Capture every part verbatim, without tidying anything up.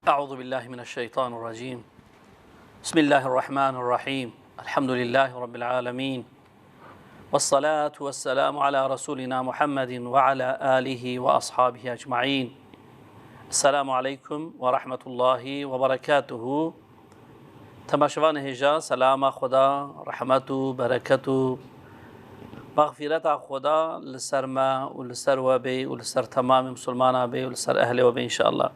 أعوذ بالله من الشيطان الرجيم. بسم الله الرحمن الرحيم. الحمد لله رب العالمين. والصلاة والسلام على رسولنا محمد وعلى آله وأصحابه أجمعين. السلام عليكم ورحمة الله وبركاته. Temaşevanê hêja, selama Xweda, rehmet û bereket û mexfîreta Xweda li ser me û li ser we bê û li ser temamê misilmana bê û li ser ehlê we bê înşallah.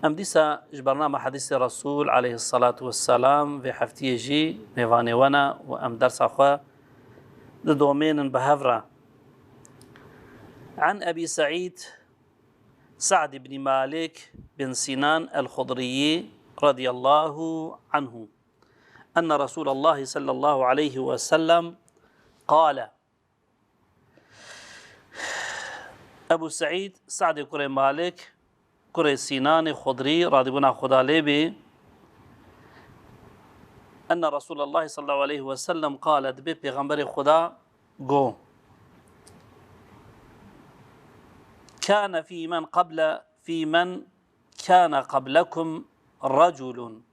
Em dîsa ji bernama Hedîsê Resûl aleyhisselatu vesselam vê heftiyê jî mêvanê we ne û em dersa xwe didomênin bi hev re. An Ebî Seîd Sa'd ibn Malik bin Sinan el-Xudriyî radiyallahu anhu. Enne Resûlallahi sallallahu aleyhi ve sellem qale. Ebu Seîd, Sa'dê kurê Malik, kurê Sînanê Xudrî, radîbûna Xuda lê bî, enne Resûlallahi sallallahu aleyhi ve sellem qale, dibê Pêxemberê Xuda got, kâne fî men qable, fî men kâne qablekum reculun.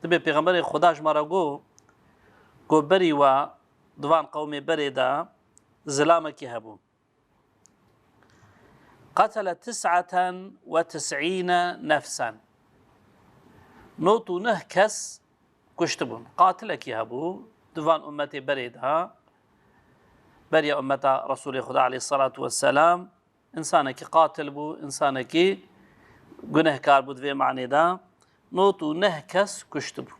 Dibê Pêxemberê Xuda ji me re got, got berî we di van qewmê berê de zilamekî hebû. Qetele tis'eten ve tis'îne nefsen. Nod û neh kes kuştibûn. Qatilekî hebû di van ummetê berê de, beriya ummeta Resûlê Xuda aleyhisselatu vesselam. Însanekî qatil bû, însanekî gunehkar bû di vê manê de. Nod û neh kes kuştibû.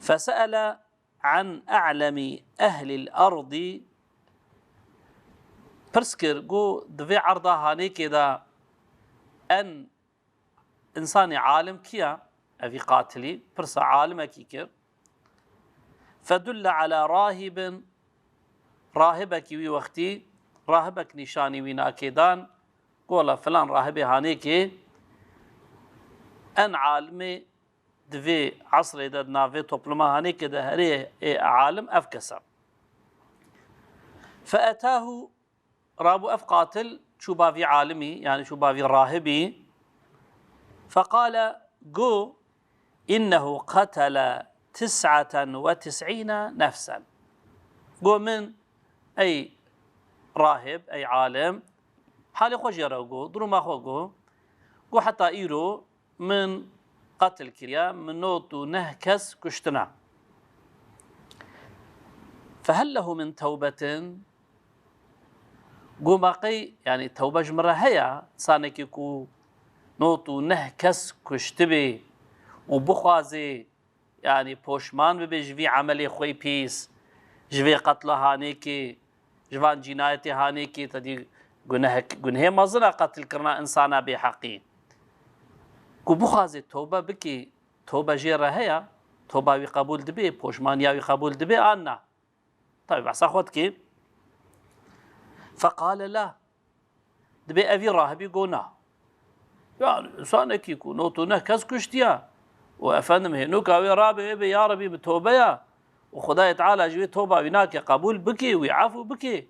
Fese'ele an a'lemî ehlil erdî. Pirs kir, got, di vê erda hanêkê de en însanê alim kî ye? Evî qatilî pirsa alimekî kir. Fedulle ala rahibin, rahibekî wî wextî, rahibek nîşanî wî nakê dan, gola filan rahibê hanêkê en alimê di vê esrê de, di nav vê topluma hanêkê de herê ê alim ev kes e. Feetahu Rabû ev qatil çû ba vî alimî, yanî çû ba vî rahibî. Feqale, got, innehu qetele tis'eten ve tis'îne nefsen. Got min, ey rahib, ey alim, halê xwe jê re got, duruma xwe got. Got heta îro min qetil kiriye, min nod û neh kes kuştine. Fehel lehu min tewbetin? Got ma qey, yanî tewbe ji min re heye? Însanekî ku nod û neh kes kuştibê û bixwazê, yanî poşman bibe ji vî emelê xwe yê pîs, ji vê qetla hanêkê, ji van cînayetê hanêkê, te dî gunehek-, gunehê mezin e qetilkirina însana bêheqî. Ku bixwazê tewbe bikê, tewbe jê re heye? Tewba wî qebûl dibe, poşmaniya wî qebûl dibe an na? Tabî behsa xwe dikê. Feqale la. Dibê evî rahibî got na. Yanî, însanekî ku nod û neh kes kuştiye û efendim hênoka wê rabe wê bê, ya Rebî, min tobe ya û Xwedayê Teala ji wê toba wî nake, qebûl bikê, wî efû bikê.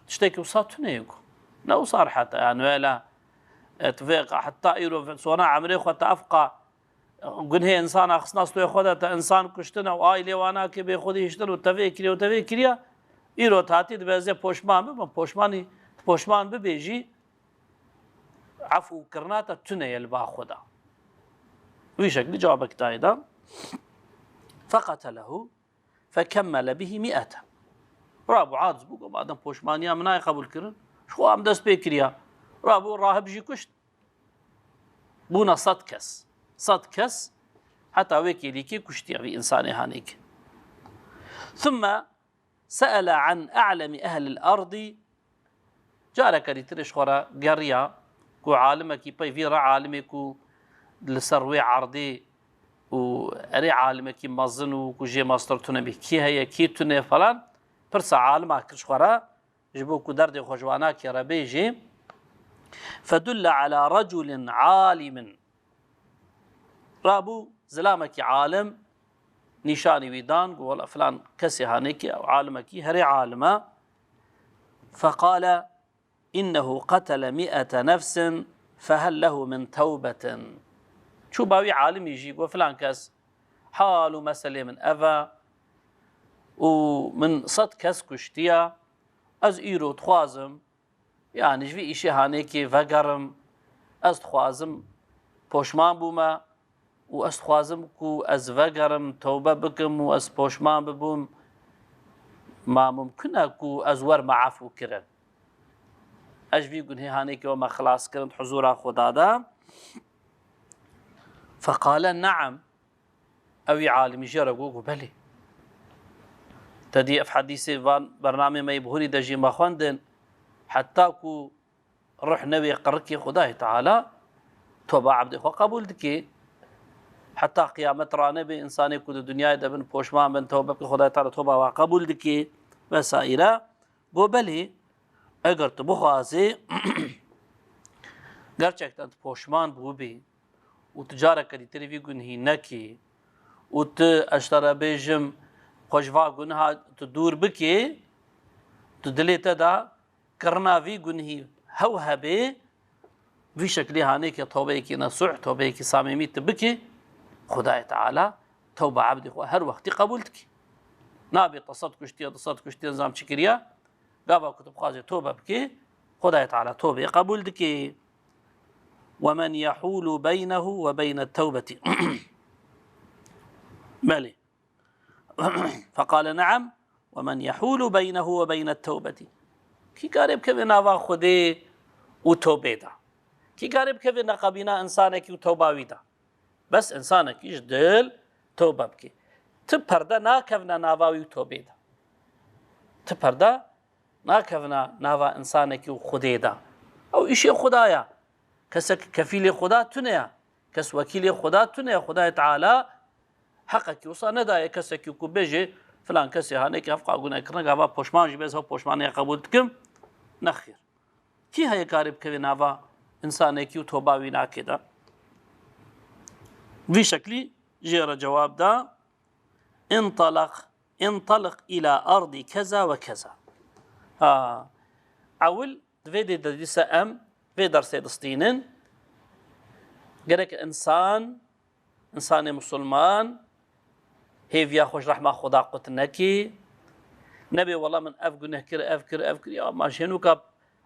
Tiştekî wisa tune ye ku. Ne wisa rehet e, yanî, wela, e, tu vê heta îro sona emrê xwe te ev qa gunhê însana xistina stûyê xwe de, te însan kuştine û aîlê wana kê bê xwedî hiştin û te vê kiriye û te vê kiriye, îro te hatî dibê ez ê poşman bibim, poşmanî, poşman bibê jî, efû kirina te tune ye li ba xwe de. Wî şeklî cewabek dayê de. Feqetelehu fekemmele bihî mi'eten. Rabû aciz bû, got, madem poşmaniya min nayê qebûl kirin, ji xwe em dest pê kiriya. Rabû rahib jî kuşt. Bûne sed kes. Sed kes heta wê kêlîkê kuştiye vî însanê hanêkê. Thumme se'ele an a'lemî ehlil erdî. Careke dîtirê ji xwe re geriya ku alimekî pey vî re, alimê ku li ser wê erdê û erê alimekî mezin û ku jê mastir tune bî, kî heye, kî tune falan, pirsa alima kir ji xwe re. Ji bo ku derdê xwe ji wana kê re bêjê. Fedulle ala reculin alimin. Rabû zilamekî alim nîşanî wî dan, got, wela filan kesê hanêkî ew alimekî herê alim e. Feqale, إنه قتل مئة نفس فهل له من توبة. Çû ba wî alimî jî got, filan kes, hal û meselê min ev e û min sed kes kuştiye, ez îro dixwazim, yani ji vî îşê hanêkê vegerim, ez dixwazim poşman bûme û ez dixwazim ku ez vegerim, tewbe bikim û ez poşman bibûm, ma mumkin e ku ez werime efû kirin? Ez ji vî gunhê hanêkê we me xilas kirin di huzûra Xuda de? Feqale ne'em. Ewî alimî jê re got, got, belê. Te dî ev hedîsê van bernamê me yê bihurî de jî me xwendin. Heta ku ruh newê qirikê Xwedayê Teala toba ebdê xwe qebûl dike. Heta qiyamet ranebe, însanê ku di dinyayê de bin poşman bin, tewbe bike, Xwedayê Teala toba wan qebûl dike vesaîre. Got, belê, eger tu bixwazî, gerçekten tu poşman bûbî û tu careke dîtirî vî gunhî nekî û tu, ez ji te re bêjim, xwe ji va gunha tu dûr bikî, tu dilê te de kirina vî gunhî hew hebê, vî şeklî hanêkê tewbeyekî nesûh, tewbeyekî samîmî tu bikî, Xwedayê Teala tewba ebdê xwe her wextî qebûl dikî. Nabê te sed kuştiye, du sed kuştiye, nizam çi kiriye, gava ku tu bixwazê tewbe bikî, Xwedayê Teala tewbeyê qebûl dikî. ومن يحول بينه وبين التوبة. Belê. فقال نعم، ومن يحول بينه وبين التوبة. Kî karê bikeve nava Xwedê û tewbê de? Kî karê bikeve neqebîna însanekî û tewba wî de? Bes însanekî ji dil tewbe bike. Ti perde nakevne nava wî û tewbê de. Ti perde nakevne nava însanekî û Xwedê de. Ew îşê Xweda ye. Kesek kefîlê Xweda tune ye. Kes wekîlê Xweda tune ye. Xwedayê Teala heqekî wisa nedaye kesekî ku bêje, filan kesê hanekî hevqa gune kirine, gava poşman jî be, ez hev poşmaniya qebûl dikim. Nexêr. Kî heye karê bikeve nava însanekî û toba wî nake de? Vî şeklî jê re cewab da, انطلق، انطلق إلى أرض كذا وكذا. Ha, ewil di vê dê de dîsa em vê dersê distînin. Gerek însan, însanê misilman hêviya xwe ji rehma Xweda qut nekî. Nebê wela min ev guneh kir, ev kir, ev kir. Ya ma ji hênûka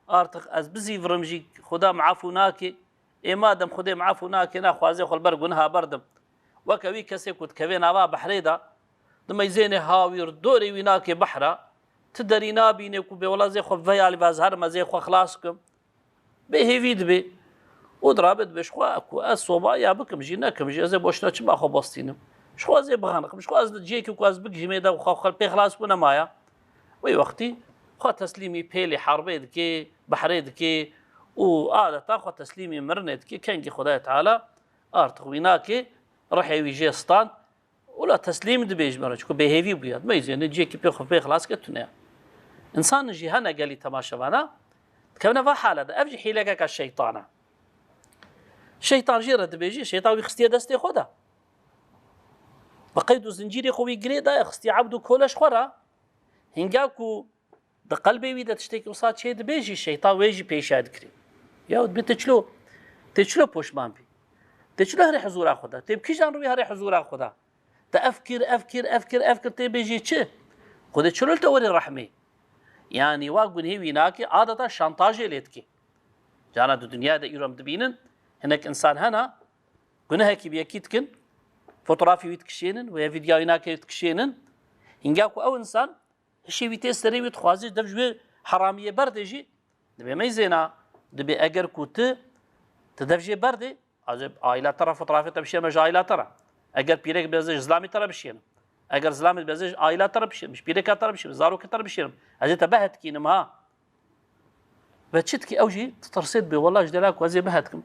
artık ez bizîvirim jî Xweda min efû nake. Ê madem Xwedê min efû nake, naxwazê xwe li ber guneha berdim. Weke wî kesê ku dikeve nava behrê de, dimeyzêne hawîr, dorê wî nake behra, ti derî nabîne ku bê wela zê xwe veyalî ve ez herim, ez ê xwe xilas bikim. Bêhêvî dibe. Û dirabe dibe ji xwe ku ez soba ya bikim jî nekim jî, ez ê boşna çima xwe bostînim? Ji xwe ez ê bixeniqim, ji xwe ez di cihekî ku ez bigihîmê de xwe, xwe pê xilas bû nemaye. Wê wextî xwe teslîmî pêlê herbê dike, behrê dike û adeta xwe teslîmî mirinê dike. Kengî Xwedayê Teala artık wî nake, rihê wî jê stand. Wila teslîm dibe ji me re, çiku bêhêvî bûye. Dimeyzêne cihekî pê xwe pê xilas ke tune ye. Însan jî hene gelî temaşevana, dikevine va hale de. Ev jî hîlekeke şeytan e. Şeytan jê re dibêjî, şeytan wî xistiye destê xwe de. Bi qeyd û zincîrê xwe wî girê daye, xistiye ebd û kole ji xwe re. Hînga ku di qelbê wî de tiştekî wisa çê dibe jî, şeytan wê jî pêşiya dikirî. Ya dibê te çilo, te çilo poşman bî? Te çilo herê huzûra Xweda? Te bi kîjan rûyê herê huzûra Xweda? Te ev kir, ev kir, ev kir, ev kir, tê bêjî çi? Xwedê çilo li te werê rehmê? Yanî wa gunhê wî nake, adeta şantajê lê dike. Cana di dinyayê de îro em dibînin, hinek însan hene, gunehekî bi yekî dikin, fotografî wî dikişênin, wê vîdya wî nake dikişênin. Hînga ku ew însan hişê wî tê serê wî dixwaze dev ji wê heramiyê berdê jî, dibê meyzêna, dibê eger ku tu, tu dev jê berdê, ez ê aîla te re fotografê te bişênime ji aîla te re. Eger pîrek be ez ê ji zilamê te re bişênim. Eger zilamê be ez ê ji aîla te re bişênim, ji pîreka te re bişênim, ji zarokê te re bişênim. Ez ê te behetkînim ha. Ve çi dikî ew jî ditirsê dibê, wela ji dela ku ez ê bihetkim.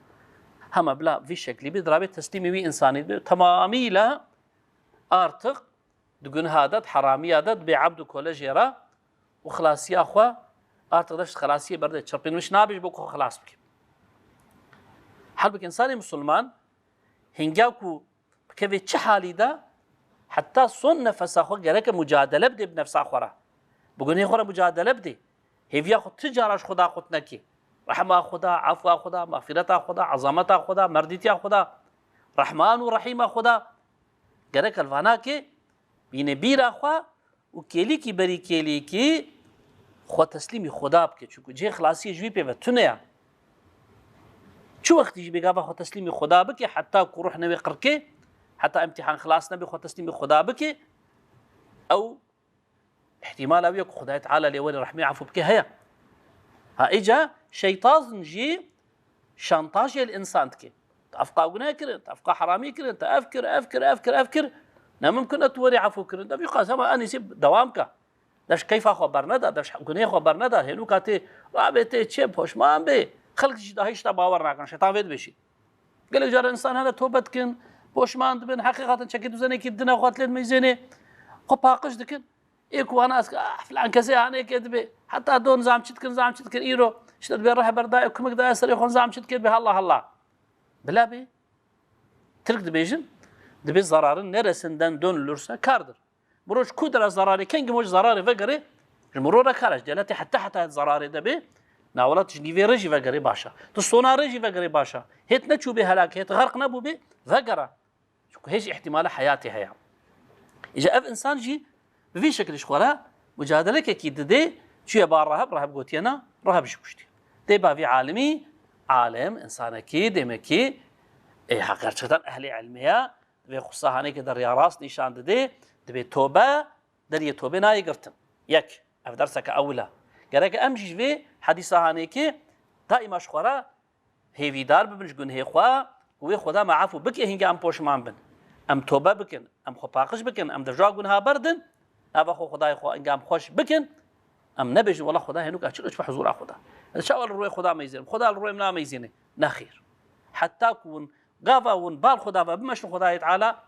Hema bila vî şeklî bî, dirabê teslîmê wî însanî dibê. Temamîle artık di gunha de, di heramiya de dibê ebd û kole jê re û xilasiya xwe artık dev ji xelasiyê berdê. Çirpînmiş nabe ji bo ku xwe xilas bike. Halbûkî însanê misilman hînga ku bikeve çi halî de, heta son nefesa xwe gereke mucadele bidê bi nefsa xwe re. Bi gunhê xwe re mucadele bidê. Hêviya xwe ti cara ji Xweda qut nekê. Rehma Xuda, efwa Xuda, mexfîreta Xuda, ezameta Xuda, merdîtiya Xuda, Rehman û Rehîma Xuda. Gerek li vana ke bîne bîra xwe û kêlîkî berî kêlîkî xwe teslîmî Xuda bike. Çunku cihê xilasiyê ji wî pê ve tune ye. Çi wextî jî bê gava xwe teslîmî Xuda bike, heta ku ruh newê qirkê, heta imtîhan xilas nebe, xwe teslîmî Xuda bike, ew îhtîmala wî ye ku Xwedayê Teala lê werê rehmê efû bike heye. Ha, îca şeytazn jî şantajê li însan dike. Te evqa guneh kirin, te evqa heramî kirin, te ev kir, ev kir, ev kir, ev kir. Ne mimkun e tu werî efû kirin. De vî qas hema enîsî dewam ke. De ji keyfa xwe berneda, de ji gunehê xwe berneda. Hênûka tê rabê tê çê poşman bê. Xelk jî daha hişta bawer nakin. Şeytan vê dibêjî. Gelek cara însan hene tobe dikin, poşman dibin, heqîqaten çekê duzenekî dine xwe dilê dimeyzênê. Xwe paqij dikin. Ê ku wana ez, ah, filan kesê hanê ke dibe. Heta don zam çi dikin, zam çi dikin îro. İşte dibe rehber daye, kumik daye serê xwe zam çi dike dibe, Allah Allah. Bila be. Tirk dibêjin, dibe zararın neresinden dönülürse kardır. Mirov ji ku dera zararê, kengî mirov ji zararê vegerê, ji mirov re kar e. Ji deletê heta heta zararê de be, na welat ji nîvê re jî vegerê baş e. Tu sona re jî vegerê baş e. Hêt neçûbê helak, hêt xerq nebûbê, vegere. Çunku hêj îhtîmala heyatê heye. Îca ev însan jî bi vî şekilî ji xwe re mucadelekekî didê, çûye ba rahib, rahib gotiye na, rahib jî kuştiye. Tê ba vî alimî, alim, însanekî, demekî, ê, ha, gerçekten ehlê ilmê ye, divê xwe sahanekê de riya rast nîşan didê, divê tobe, deriyê tobê nayê girtin. Yek, ev derseke ewil e. Gerek em jî ji vê hedîsa hanekê daîma ji xwe re hêvîdar bibin ji gunhê xwe, ku wê Xweda me efû bike, hînga em poşman bin. Em tobe bikin, em xwe paqij bikin, em devja gunha berdin, nava xwe Xwedayê xwe hînga em xweş bikin, em nebêjin, wela Xweda hênûka çilo çi bi huzûra Xweda. Ez çawa li rûyê Xweda meyzênim, Xweda li rûyê min nameyzêne. Nexêr. Heta ku hûn gava hûn bal Xweda ve bimeşin Xwedayê Teala,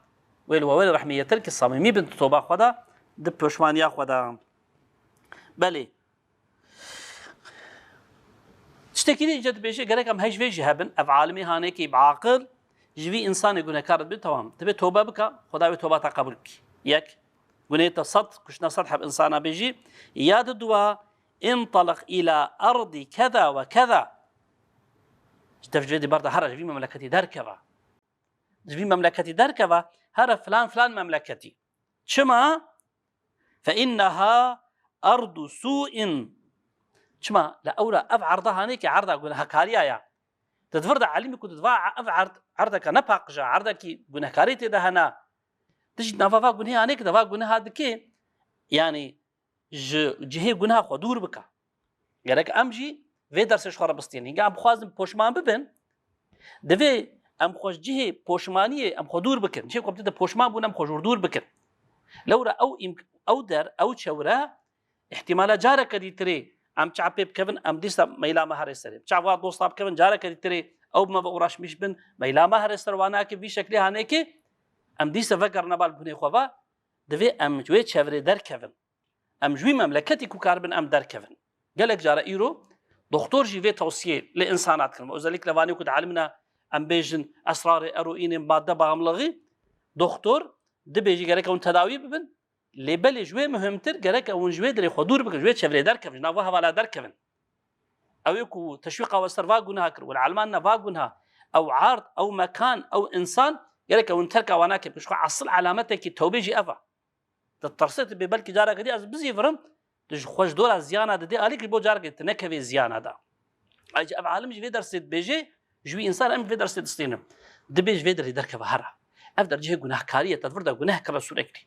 wê li we wê rehmî yetir ki samîmî bin toba Xweda, di poşmaniya Xweda. Belê. Tiştekî dî îca dibêje, gerek em hej vê jî hebin, ev alimê hanekî bi aqil ji vî însanê gunehkar dibê, temam. Divê tobe bika, Xweda wê toba te qebûl bikî. Yek, gunehê te sed, kuştina sed heb însana bêjî, ya di dua, "Intaliq îla erdî keza we keza." Ji dev ji vê dî berda here ji vî memleketî derkeve. Ji vî memleketî derkeve, here filan filan memleketî. Çima? "Fe inneha ardu su'in." Çima? Li ewra ev erda hanê ki erda gunehkariya ya. Di vir de elimî ku di va ev erd, erdeke nepaqij e, erdekî gunehkarî tê de hene. Di jî nava va gunehê hanê ki de va guneha dike, yanî ji cihê guneha xwe dûr bike. Gerek em jî vê dersê ji xwe re bistînin. Hînga em bixwazin poşman bibin, divê em xwe ji cihê poşmaniyê em xwe dûr bikin. Cihê ku em tê de poşman bûn, em xwe ji wir dûr bikin. Lewra ew îmk-, ew der, ew çewre, îhtîmala careke dîtirê em çav pê bikevin, em dîsa meyla me herê serê. Çav wa dosta bikevin, careke dîtirê ew bi me ve uğraşmîş bin, meyla me herê ser wana ki vî şeklê hanê ki em dîsa vegerine bal gunê xwe ve, divê em ji wê çevrê derkevin. Em ji wî memleketî ku karibin em derkevin. Gelek cara îro doxtor jî vê tewsiyê li însana dikin. Özellikle vanê ku dielimine em bêjin esrarê eroînê, madde bağımlılığı, doxtor dibêjî gerek hûn tedawî bibin. Lê belê ji wê muhimtir gerek hûn ji wê dirê xwe dûr bikin, ji wê çevrê derkevin, ji nav hevala derkevin. Ew ê ku teşwîqa we ser va guneha kir, we li elmanine va guneha, ew erd, ew mekan, ew însan, gerek hûn terka wana kin. Ji xwe esil elametekî tewbê jî ev e. Ditirsê tu bê belkî careke dî ez bizîvirim, tu ji xwe ji dora ziyana didê alî ki bo careke tu nekevê ziyana de. Ayrıca ev alim ji vê dersê dibêje, ji wî însan em ji vê dersê distînin. Dibê ji vê derê derkeve here. Ev der cihê gunehkarî ye, te di vir de guneh kire sûrekî.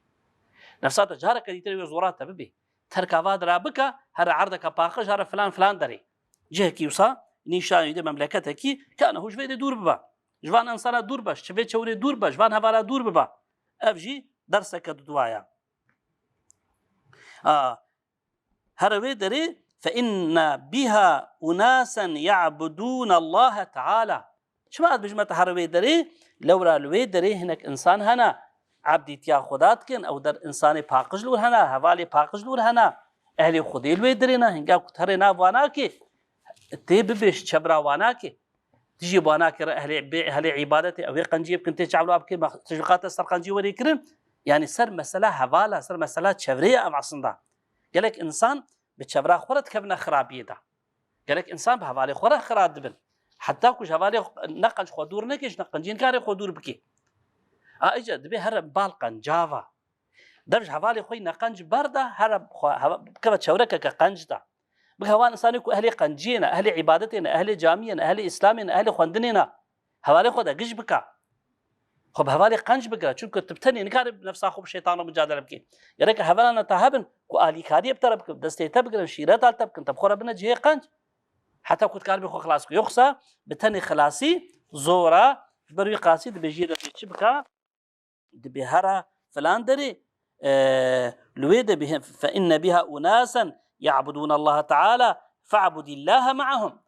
Nefsa te careke dîtir wê zora te bibê. Terka va dira bike, here erdeke paqij, here filan filan derê. Cihekî wisa nîşanî de memleketekî, kane hû ji vê de dûr bibe. Ji van însana dûr be, ji vê çewrê dûr be, ji van hevala dûr bibe. Ev jî derseke didwa ye. A, here wê derê, "Fe inne biha unasen ya'budûne Allahe Teala." Çima ez dibêjime te here wê derê? Lewra li wê derê hinek însan hene, ebdîtiya Xuda dikin, ew der însanê paqij li wir hene, hevalê paqij li wir hene. Ehlê Xwedê li wê derê ne, hinga ku tu herê nav wana kê, tê bibêj çevra wana kê. Dijî banakê re ehlê bê, ehlê îbadetê, ew ê qenciyê bikin, tê çavla bikin, teşwîqate ser qenciyê werê kirin. Yanî ser mesela hevala, ser mesela çevreye ev aslında. Gelek însan bi çevra xwe re dikevine xirabiyê de. Gerek însan bi hevalê xwe re xira dibin. Heta ku ji hevalê xwe, ne qenc xwe dûr neke, ji ne qencî nikare xwe dûr bike. A, îca dibê here bal qenca va. Dev ji hevalê xwe yî neqenc berda, here xwe heva-, bikeve çewrekeke qenc de. Bike hewan insanê ku ehlê qenciyê ne, ehlê îbadetê ne, ehlê camiyê ne, ehlê îslamê ne, ehlê xwendinê ne. Hevalê xwe de giş bike. Xwe bi hevalê qenc bigire. Çunku tu bi tenê nikare bi nefsa xwe bi şeytan re mucadele bike. Gereke hevalana te hebin ku alîkariyê bi te re bikin, destê te bigirin, şîreta li te bikin, te bi xwe re bine cihê qenc. Heta ku dikaribî xwe xilas bike. Yoxsa bi tenê xilasî zor e, ji ber wî qasî dibê jiyê de çi bike? Dibê here filan derê, e, li wê de bihe-, fe inne biha unasen ya'budûne Allahe Teala fe'budîllâhe me'ahum.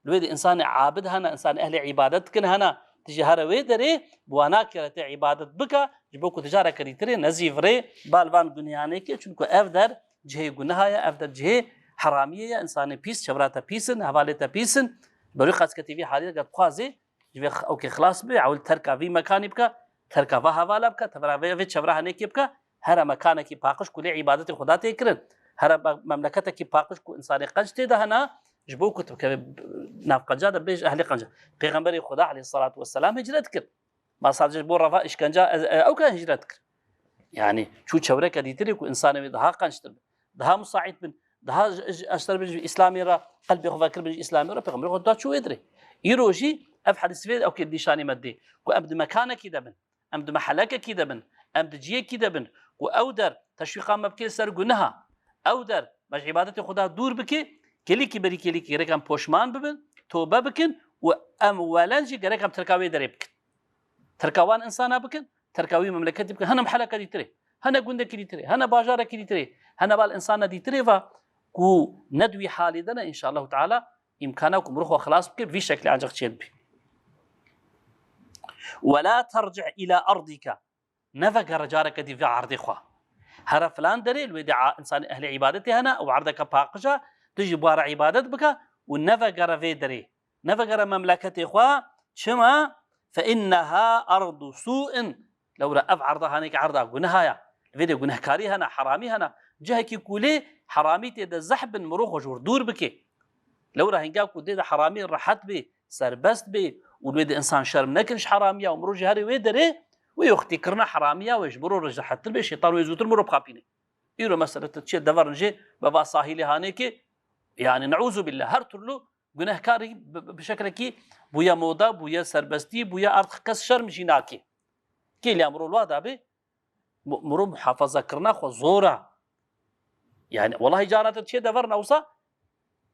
Li wê de însanê abid hene, însanê ehlê îbadet dikin hene. Tu jî here wê derê bi wana kere te îbadet bike, ji bo ku tu careke dîtirê nezîvirê bal van gunîhanê ke, çunku ev der cihê guneha ye, ev der cihê heramiyê ye, însanê pîs, çevra te pîs in, hevalê te pîs in. Berî qas ke tê vî halî de dixwazê ji vê x-, ewkê xilas bibe, ewil terka vî mekanî bike, terka va hevala bike, tevera vê, vê çevra henêkê bike, here mekanekî paqij ku lê îbadetê Xuda tê kirin, here me-, memleketekî paqij ku însanê qenc tê de hene, ji bo ku tu bikeve nav qenca de bêj ehlê qenca. Pêxemberê Xuda aleyhisselatu vesselam hicret kir. Ma sadece ji bo reva îşkenca ez, e, ew ke hicret kir. Yani çû çewreke dîtirê ku însanê wê daha qençtir be, daha musaîd bin, daha ji, ji, ez ji te re bêjim, ji Îslamê re qelbê xwe vekiribin, ji Îslamê re Pêxemberê Xuda çû wê dirê. Îro jî ev hedîs vê ew kê nîşanî me didê ku em di mekanekî de bin, em di mehelekekî de bin, em di ciyekî de bin ku ew der teşwîqa me bike ser guneha, ew der me ji îbadetê Xuda dûr bike, kêlîkî berî kêlîkî gerek em poşman bibin, tobe bikin û em welen jî gerek em terka wê derê bikin. Terka wan însana bikin, terka wî memleketî bikin. Hene miheleke dîtirê, hene gundekî dîtirê, hene bajarekî dîtirê, hene bal însana dîtirê va ku ne di wî halî de ne, înşallahu teala îmkana ku mirov xwe xilas bike, bi vî şeklê ancaq çêdibe. Wela terci' îla erdîke. Nevegere careke dî vê erdê xwe. Here filan derê, li wê de a-, însanê ehlê îbadetê hene, ew erdeke paqij e, tu jî bi wan re îbadet bike û nevegere vê derê. Nevegere memleketê xwe, çima? Fe inneha ardu sû'in. Lewra ev erda hanêk erda guneha ye. Li vê de gunehkarî hene, heramî hene. Cihekî ku lê heramî tê de zehf bin, mirov xwe ji wir dûr bike. Lewra hinga ku dê de heramî rehet bê, serbest bê û li wê de însan şerm nekin ji heramiya û mirov jî herê wê derê, wê wextî kirina heramiya wê ji mirov re ji rehettir bê, şeytan wê zûtir mirov bixapîne. Îro mesela tu çiye deverin jê be va sahîlê hanêkê, yani neûzubîllah, her türlü gunehkarî bi, bi, bi şeklekî bûye moda, bûye serbestî, bûye artık kes şerm jî nake. Kê lê mirov li wa da bê, mu-, mirov muhafazakirina xwe zor e. Yani welahi carna tu çiye deverin ewsa,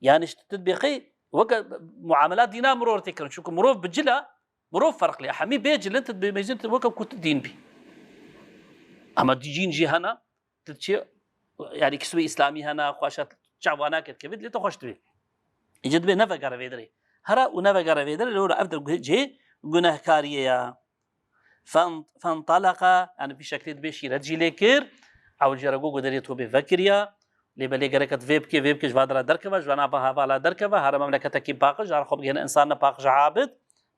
yani işte tu dibê xey weke muamela dîna mirov tê kirin. Çunku mirov bi cil e, mirov ferqlî. Hemî bê cil in, tu dibê mecin tu weke ku tu dîn bî. Ama cîn jî hene, tu çi, yani kiswê îslamî hene, xweşa çawa nake dikevî, lê tu xweş dibî. Îca dibê nevegere vê derê. Here û nevegere vê derê, lewra ev de guh-, cihê gunehkariyê ye. Fen-, fentalaqa, yani vî şeklê dibê şîret jî lê kir. Ew jê re got, got derê tobê vekiriya. Lê belê gerek e tu vê bikê, vê bikê, ji va dera derkeve, ji va nava hevala derkeve, here memleketekî paqij, here xwe bigihêne însan nepaqij abid,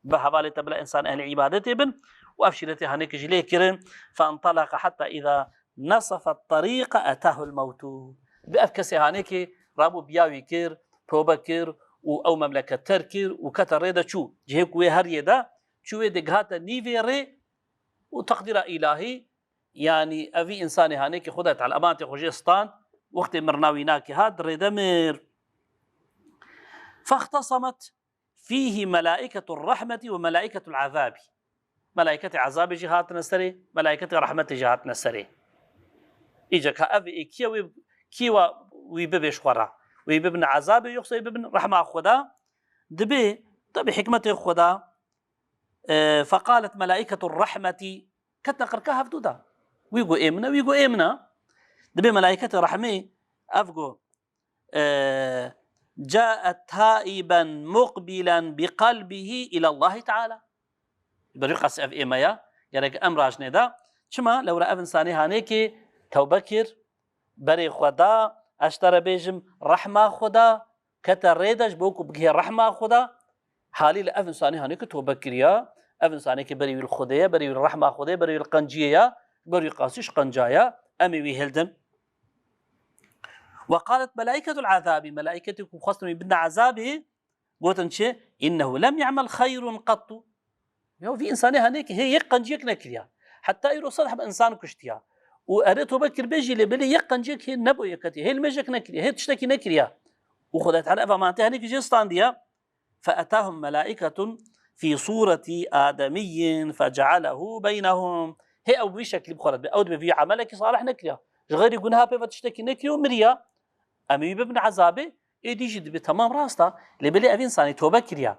bi hevalê te bila însan ehlî îbadetê bin. Û ev şîretê hanêkê jî lê kirin. Fentalaqa heta îza nesafa terîqa etahul mewtu. Bi ev kesê hanêkê rabû biya wî kir, tobe kir û ew memleket terk kir û kete rê de çû. Cihê ku wê heriyê de, çû wê de gihate nîvê rê û teqdîra îlahî, yanî evî însanê hanêkê Xuda Teala emanetê xwe jê stand, wextê mirina wî nakê hat, rê de mir. Fextesemet fîhî melaîketur rehmetî ve melaîketul ezabî. Melaîketê ezabê jî hatine serê, melaîketê rehmetê jî hatine serê. Îca ka ev ê kî ye wê, kî wa wî bibê ji xwe re? Wê bibin ezabê, yoxsa wê bibin rehma Xuda? Dibê, tabi hikmetê Xuda, e, feqalet melaîketur rehmetî, ketine qirka hevdû de. Wî got ê min e, wî got ê min e. Dibê melaîketê rehmê ev got, e, cae taiben muqbilen bi qelbihî îlallahî Teala. Berî qas ev ê me ya, gerek em rajnê de. Çima? Lewra ev însanê hanêkê tewbe kir, berê xwe da, ez ji te re bêjim, rehma Xuda, kete rê de ji bo ku bigihê rehma Xuda. Halî li ev însanê hanê ki tobe kiriya, ev însanekî berî wî li Xwedê ye, berî wî li rehma Xwedê ye, berî wî li qenciyê ye, berî wî qasî ji qenca ye, em ê wî hildin. وقالت ملائكة العذاب, melaîketê ku xwestin wî bidin ezabê, gotin çi? إنه لم يعمل خير قط. Ya vî însanê henêk hê yek qenciyek nekiriya. Heta îro sed heb însan kuştiya. Û erê tobe kiribe jî lê belê yek qenciyek hê neboye ketî. Hê limêjek nekiriye. Hê tiştekî nekiriya. Û Xwedayê Teala ev emanetê henêkî jê standiya. فأتاهم ملائكة في صورة آدمي فجعله بينهم. Hê ew bi vî şeklî bi xwe re dibe. Ew dibe vî emelekî salih nekiriya. Ji xeyrî guneha pê ve tiştekî nekiriye û miriya. Em wî bibin ezabê, êdî jî dibe temam rast e. Lê belê ev însanî tobe kiriya.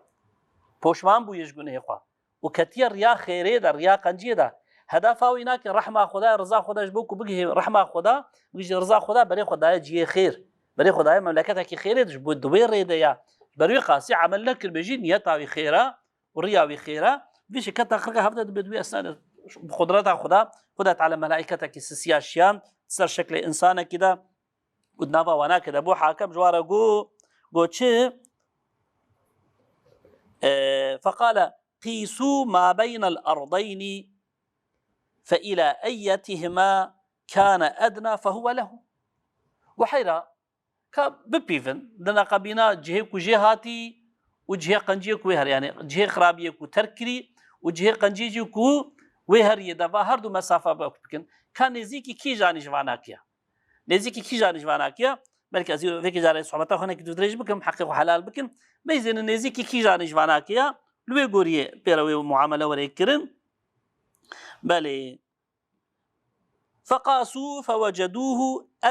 Poşman bûye ji gunehê xwe. Û ketiye riya xêrê de, riya qenciyê de. Hedefa wî nake rehma Xwedayê, riza Xwedayê ji bo ku bigihê rehma Xweda, bigihîje riza Xweda, berê xwe daye cihê xêr. Berê xwe daye memleketekî xêrê de ji bo di wê rê de ya. Ji ber wî qasî emel nekiribe jî niyeta wî xêr e û riya wî xêr e. Vî şiketa qirka hevde dibe di wî esnadê bi qudreta Xweda, Xweda Teala melaîketekî sisiya şiyan ser şeklê însanekî de û di nava wanakê de bû hakim ji wan re got, got çi? E, فقال قيسوا ما بين الأرضين فإلى أيتهما كان أدنى فهو له. Weheyra, ka bipîvin, di neqebîna cihê ku jê hatî û cihê qenciyê ku wê her, yani cihê xirabiyê ku terk kirî û cihê qenciyê jî ku wê her yê de va her du mesafa bak bikin. Ka nêzîkî kîjanî ji vanakiya? Nêzîkî kîjanî ji vanakiya? Belkî ez vêkî carê sohbeta xwe nekî dirêj bikim, heqê xwe helal bikin. Meyzêne nêzîkî kîjanî ji vanakiya? Li wê goriyê pê re wê muamele were kirin. Belê. فقاسوا فوجدوه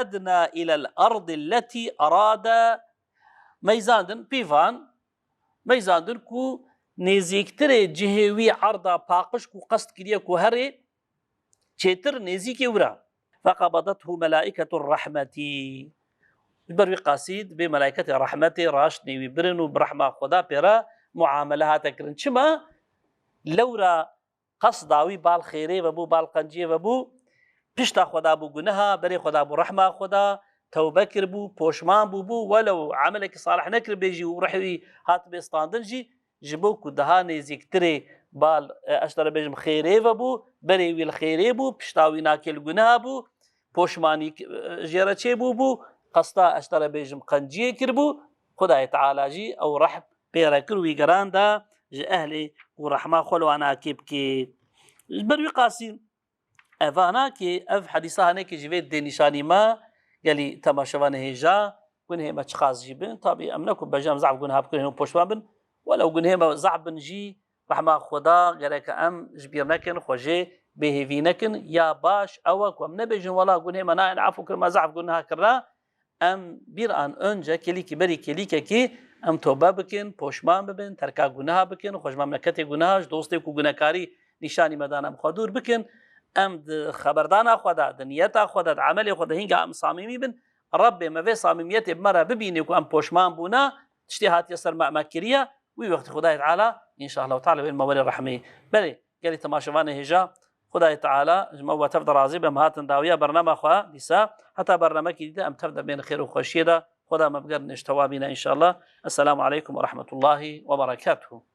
أدنى إلى الأرض التي أراد. Meyzandin pîvan, meyzandin ku nêzîktirê cihê wî erda paqij ku qest kiriye ku herê çêtir nêzîkê wira. فقبضته ملائكة الرحمة. Ji ber wî qasî dibê melaîketê rehmetê raştnê wî birin û bi rehma Xweda pê re muamele hate kirin. Çima? Lewra qesda wî bal xêrê vebû, bal qenciyê vebû, pişta xwe dabû guneha, berê xwe dabû rehma Xweda, tewbe kiribû, poşman bûbû, welew emelekî salih nekiribê jî û rihê wî hatibê standin jî, ji bo ku daha nêzîktirê bal, e, ez te re bêjim xêrê vebû, berê wî li xêrê bû, pişta wî nakê li guneha bû, poşmanî, e, jê re çêbûbû, qesta ez te re bêjim qenciyê kiribû, Xwedayê Teala jî ew rehm pê re kir û wî geranda ji ehlê ku rehma xwe li wan akê bikê. Ji ber wî qasî, evana ki ev hedîsa hanekî ji vê dê nîşanî me, gelî temaşevanê hêja, gunehê me çiqas jî bin, tabî em ne ku bêjin em zehf guneha bikin hêno poşman bin, welew gunehê me zehf bin jî, rehma Xweda gereke em ji bîr nekin, xwe jê bêhêvî nekin. Ya baş ew e ku em nebêjin wela gunehê me nayên efû kirin, me zehf guneha kirina, em bir an önce kêlîkî berî kêlîkekî em tobe bikin, poşman bibin, terka guneha bikin, xwe ji memleketê guneha, ji dostê ku gunekarî nîşanî me dan em xwe dûr bikin. Em di xeberdana xwe de, di niyeta xwe de, di emelê xwe de hînga em samîmî bin, Rebbê me vê samîmiyetê bi me re bibîne ku em poşman bûne, tiştê hatiye ser me, me kiriye, wî wextî Xwedayê Teala, înşallah Teala, wê me were rehmê. Belê, gelî temaşevanê hêja, Xwedayê Teala ji me we tev de razî be, em hatin dawiya bernama xwe dîsa. Heta bernamekî dî de em tev de bên xêr û xweşiyê de. Xweda me bigerîne ji tewabîne înşallah. Esselamu aleykum ve rahmetullahi ve berekatuhu.